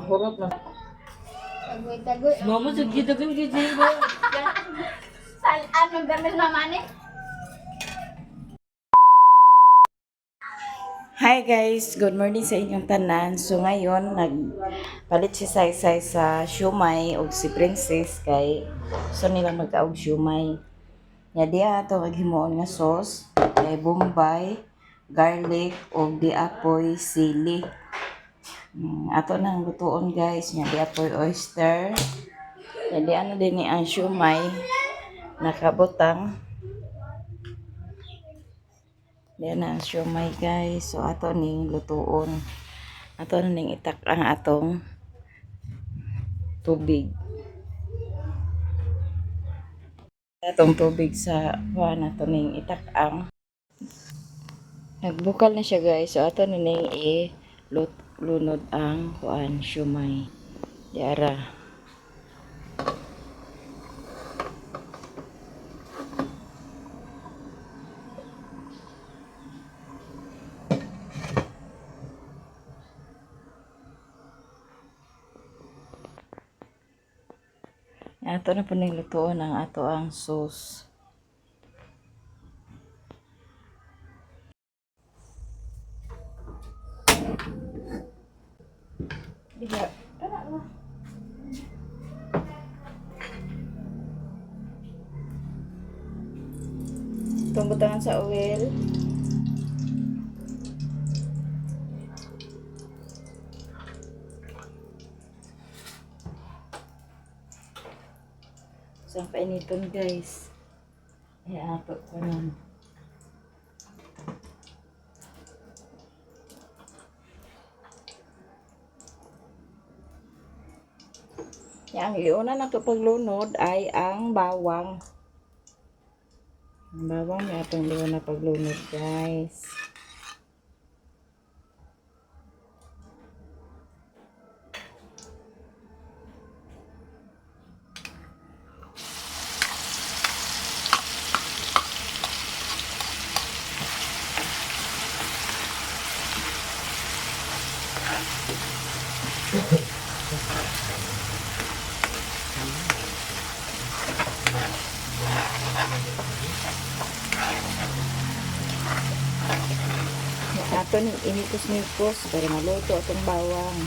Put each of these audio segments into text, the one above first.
Hurot na. Tagoy-tagoy. Mama, sa kita kang gijin ba? Salaan ng gamis mama ni. Hi guys, good morning sa inyong tanan. So ngayon, nagpalit si Saysay sa siomai og si Princess kay gusto nila magkaog siomai. Nya diha ato ghimuon nga sauce kay Bombay, garlic og di apoy sili. Ato nang lutuon, guys, nya di apoy oyster. Nya di ano din ni ang siomai nakabutang. Yan na ang siomai, guys. So ato ning lutuon. Ato na ning itak ang atong tubig. Atong tubig sa kuan, ato ning itak ang. Nagbukal na siya, guys. So ato na ning i lunod ang kuan, siomai. Diara. Ato na po ning lutuon ang ato ang sauce. Diba? Itong butangan sa oil. So, ang painiton, guys. Ay, ato ko nun. Yan, ang iuna na to paglunod ay ang bawang. Ang bawang may atong iuna paglunod, guys. Ato ning inikos-nikos para maluto atong bawang.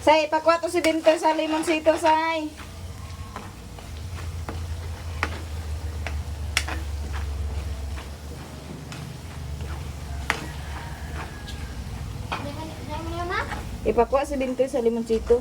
Say, ipakwato si Binter sa limoncito, say. Ipakwa si Bintoy sa limoncito.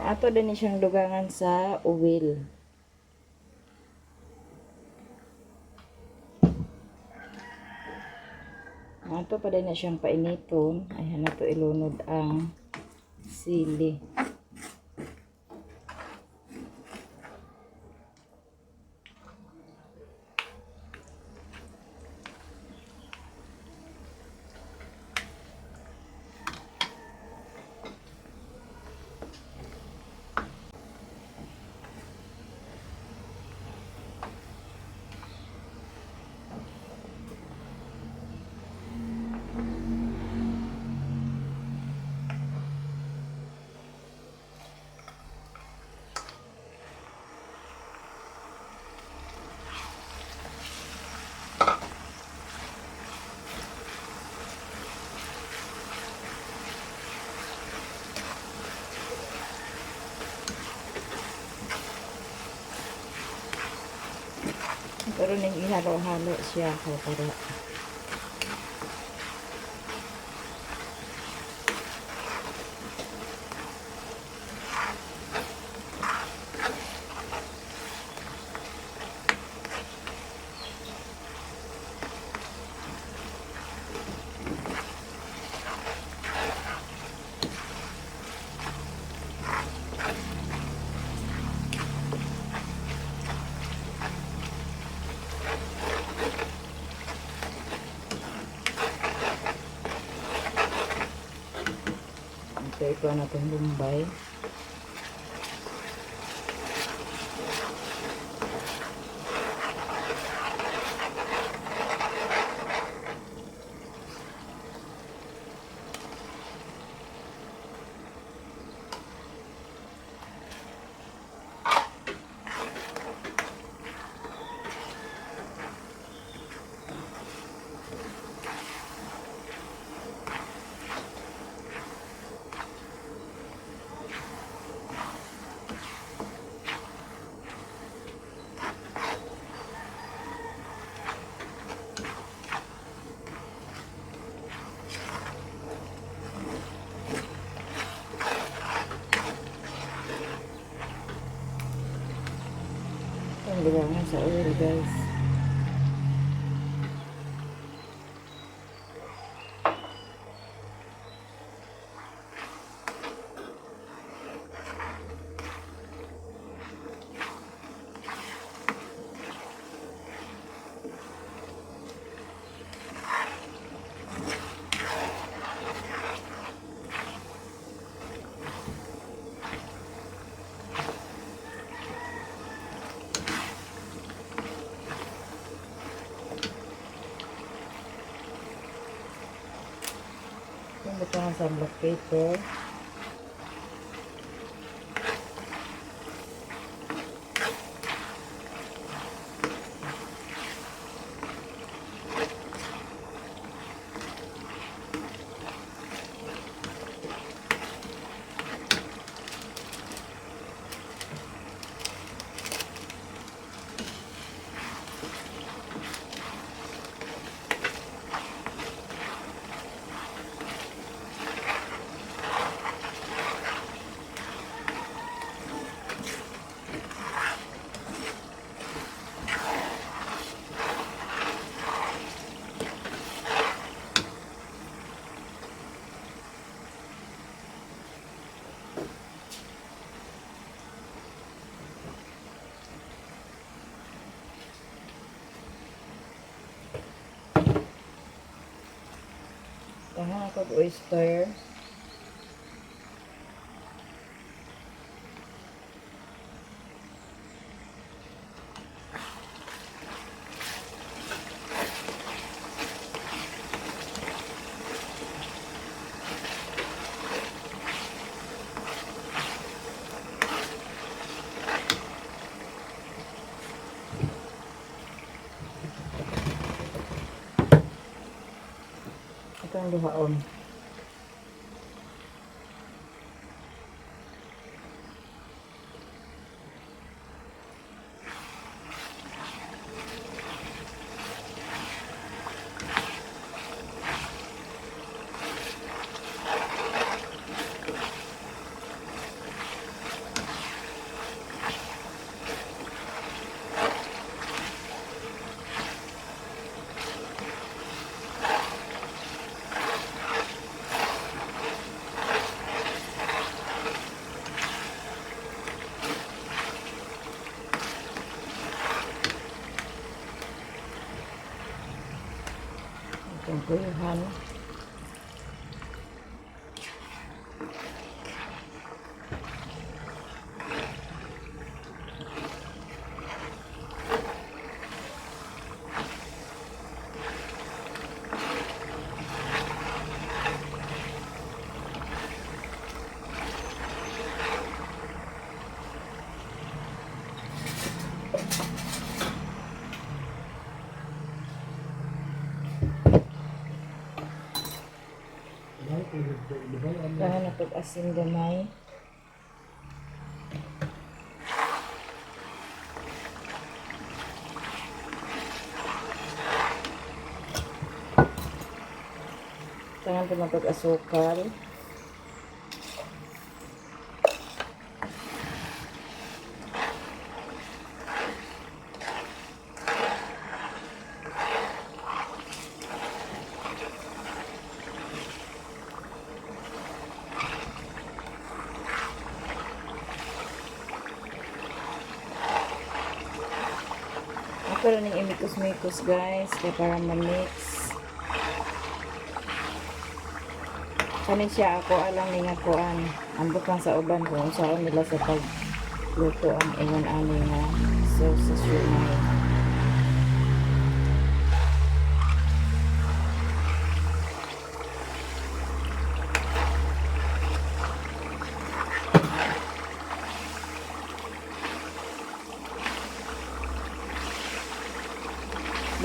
Ato din ni siyang dugangan sa oil. Ato pa din na siyang painiton. Ayan na to ilunod ang sili. Pero ning ihalo-halo siya ko para ito ito na itong Bombay. Ang bilangan sa oil, guys. Yung butangan sa black paper. Tangan ako og oyster. Ito ang luhaon. Itong kuyuhan. Kaya na pag-asin gamay. Tangan ko na asukal. Ako rin yung imikos-mikos, guys, kaya para ma-mix. Kanin siya ako alam ni nga kuan. Ambot lang sa uban kung saan nila sa pagluto ang ingon ani nga sauce sa siomai.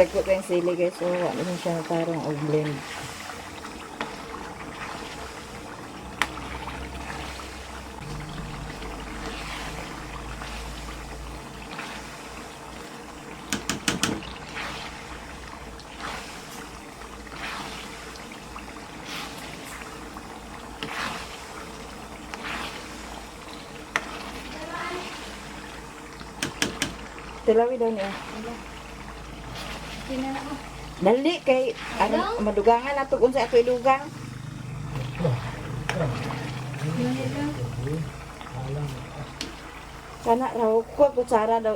Dagko kayong sili, guys, so ano na siya parang og blend. Tilawi daw niya. Tinala ko. Dali kay ano madugangan ato unsa ato idugang. Kana raw ko kutsara daw.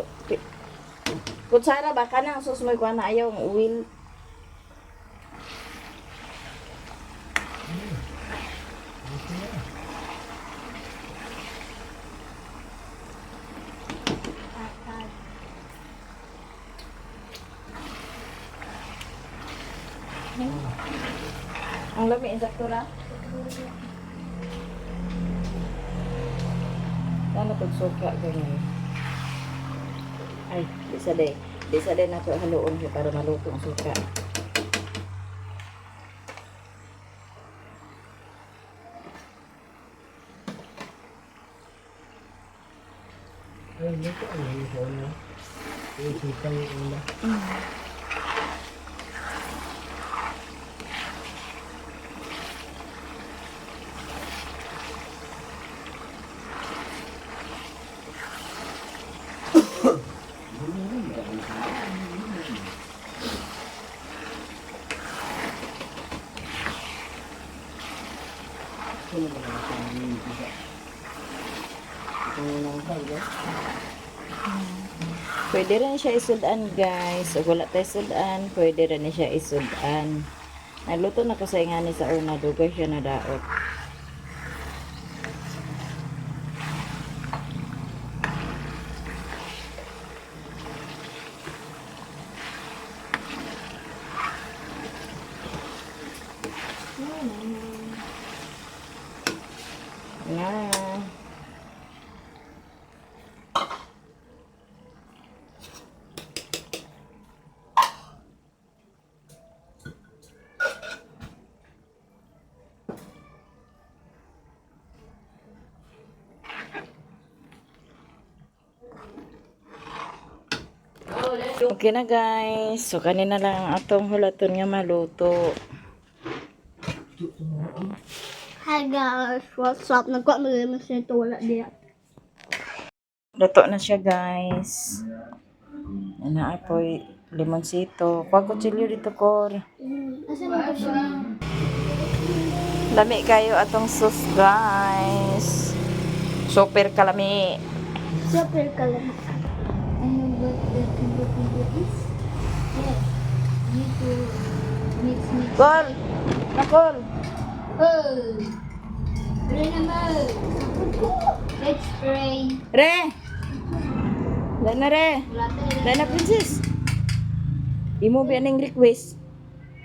Kutsara ba kanang sus mo kuan na ayaw ang oil. Ang lami insakto ra. Sana pagsuka ganyan. Ay, di sa day. Di sa day nato haluon siya para maluto ang suka. Ay, luto ang luto na. Yung sika yung una. Pwede rin siya isudan, guys. Ug wala tayo sudan, pwede rin siya isudan. Nagluto na ko sa ingani sa una, dugay siya na daot. Na. Okay na, guys. So kanina lang ang atong hulaton nga maluto. Hi guys, what's up? Nagkuha mo rin sa ito, wala diya. Luto na siya, guys. Ana apoy limonsito. Kuha kutsilyo dito, Kor. Asa mo ko siya? Lami kayo atong sauce, guys. Super kalami. Super kalam. I know what the computer is. Yes. You to mix mix. Kor! Nakol! Oh! Pray naman! Let's pray. Re! Dana, re! Wala tayo. Dana, princess! Imo ba ning request?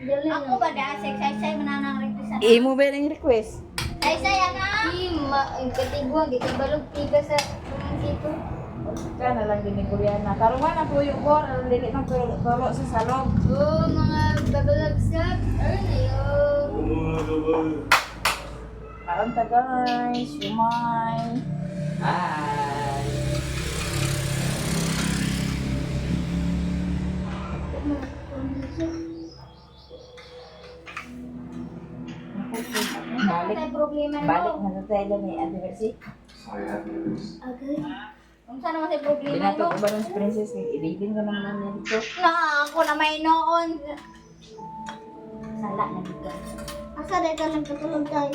Ako ba da? Say-say mananang request. Imo ba ning request? Say-say ana! Di, katigwa, gikabalog tiga sa sito. Kana lang din ni Kuryana. Karon na po yung kor, aron dili man tulo sa salog. Oh, mga babalagsak. Ano na yun? Karon ta, guys, shumay. Hi! problema Balik nimo? na sa Thailand ni Ate Mercy. Okay. Unsa naman sa problema Pinato nimo? ko ba ng princess? Ibigin ko naman namin dito. Na ako na may noon. Sala na dito. Asa dahil ka nagkatulog tayo?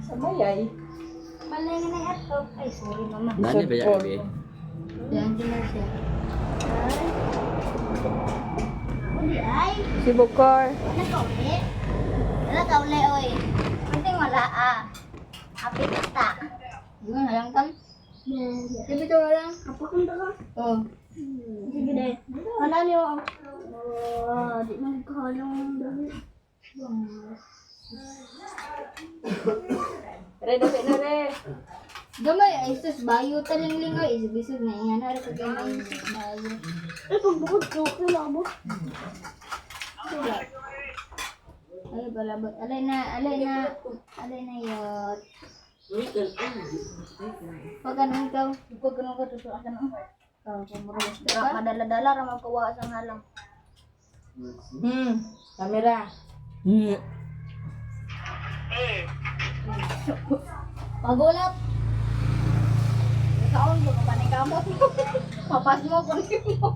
Sa bayay. Malay nga na ato. Ay, sorry mama. Nani ba yan, be? Diyan sila siya. Uli ay. Si Bukor. Wala ka uli. Wala ka uli oy. Kunting wala ah. Apit ta. Yun na lang tam. Sabi ko lang. Apa kung ka? Oh. Sige dahil. Wala niyo. Oh, di man kahalong dali. Re, dapit na re. Gamay ay sus bayo talingling oy isog-isog na iya na ra pag gamay sus bayo. Ay, pagbukod ko, okay lang mo. Ay balabot. Alay na, alay na. Alay na yot. Pag anong ikaw? Pag ganun ka, tutuwa ka na. Oh, kumurong ka. Madala-dala, ramang kawa sa halang. Kamera. Pagulat. Kaon ko pa ni kamot. Mapas mo kun mo.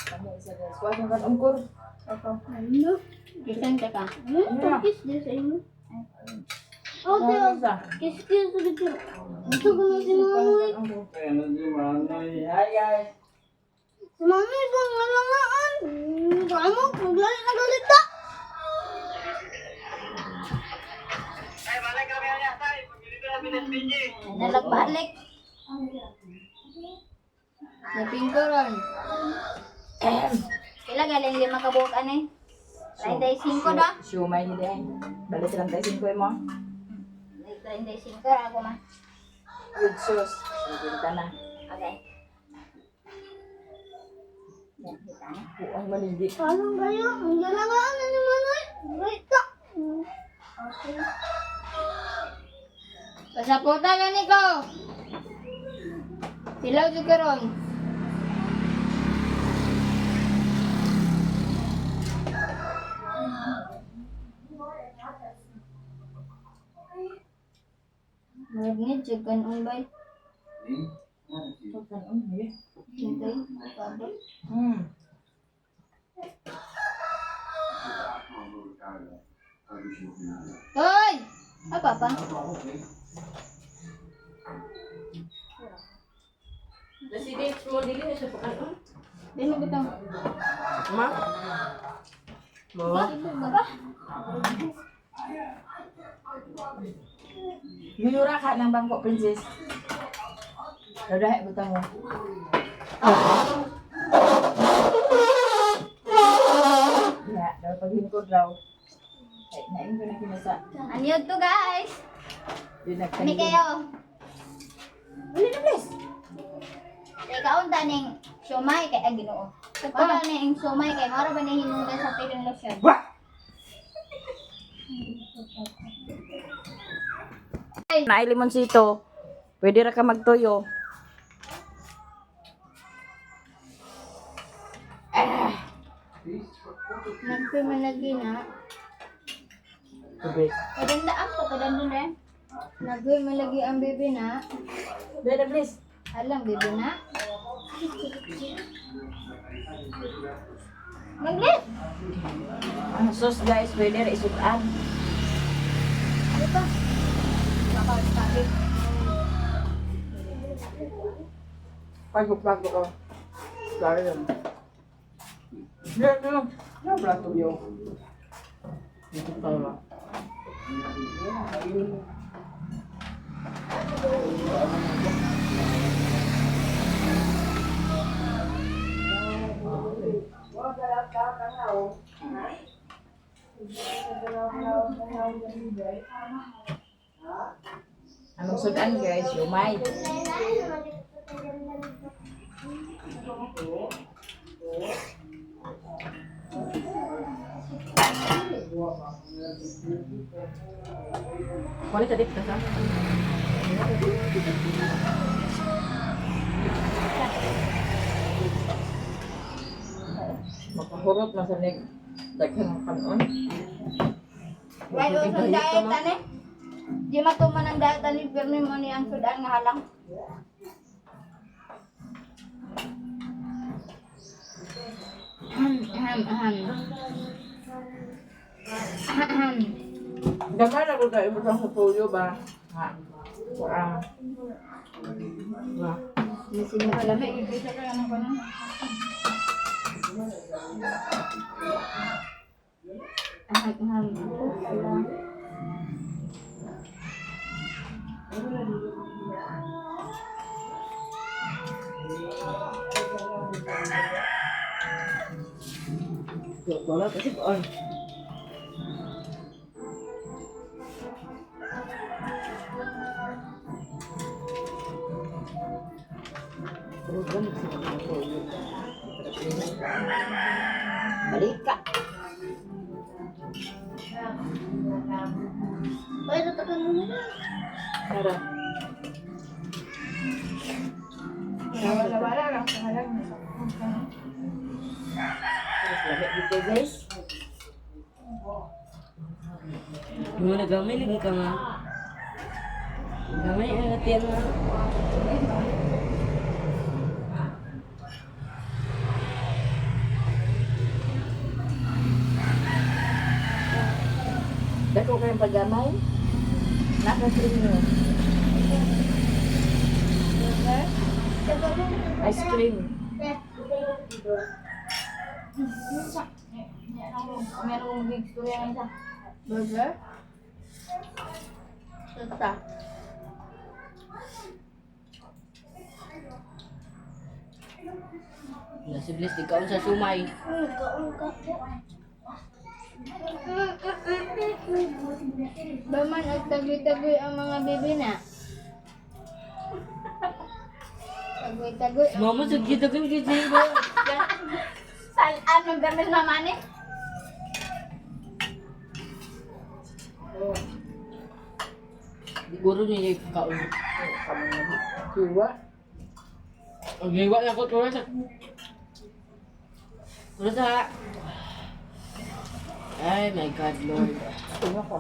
Kamo isa guys. Kuha kang kanungkor. Ano? Bisan ka ka. Ano? Kiss din sa inyo. Oh, Ano tiyo. Kiss kiss dito. Gusto ko na si Manoy. Hi guys. Si Manoy kung nalangaan. Kaya mo, maglali na galit ta. Nalagbalik. Naping ko ron. Pila galing lima ka buok ani? 35 da. Siumay ni day. Balik 35 mo. 35 ra ako ma. With sauce. 50 na. Okay. Kuang maligi. Paano kayo? Ang galangaan na ni Manoy. Wait ta. Okay. Pasaputa gani ko. Silaw jud karon. Murag ni jud kanon bay. Hintay, pabot. Hoy! Apa pa? Nasi dates mo dili na siya pakanon. Di mo bitang. Ma? Ma? Miyura ka ng bangko, princess. Dadahi butang mo. Ya, daw paglingkod raw. Ay, nain ko na kinasa. Anyod to guys. Yun Kami kayo. Dali na, please. Kay kaunta ning siomay kay ay Ginoo. Para ning siomay kay mara ba ni hinungdan sa piling lotion. Wah! Naay limonsito. Pwede ra ka magtuyo. Nagpima lagi na. Tubig. Maganda ang pagkadando na. Nagpima lagi ang bebe na. Dali na, please. Alam bebe na. Maglit. Ang sauce guys, pwede ra isudan. Pagod-pagod ko. Sorry lang. Yan, yan. Yan, plato yun. Dito pa ba? Anong sudan guys? Yumay. Kulit tadi kita sa. Makahurot na sa nig daghan ang kanon. Why usong diet ani? Di matuman ang diet ani pirmi mo ni ang sudan nga halang. Ahem, ahem, ahem. Ahem. Gamay na ko tayo ibutang sa tuyo ba? Ha? Kuang. Ba? Kalami, ibisa ka ano ko na. Ahem, ahem. Wala kasi on. Balik ka. Pwede tatakan mo na. Tara. Wala, wala lang sa halang. Lamig dito, guys. Yung nagamay lagi ka nga. Gamay ang natin nga. Dako kayong paggamay? Naka-cream nyo. Ice cream. Meron big story ang isa. Burger? Sata. Si Bliss, di kaon sa sumay. Kaon ka po. Baman at tagoy-tagoy ang mga bebe na. Tagoy-tagoy ang Mama, sa gita kang gita. Salaan ng gamit mama ni. Siguro niya yung kaon. Siwa. Ang hiwa na ko, tuwa sa... Tuwa sa... Ay, my God, Lord. Tingnan ko.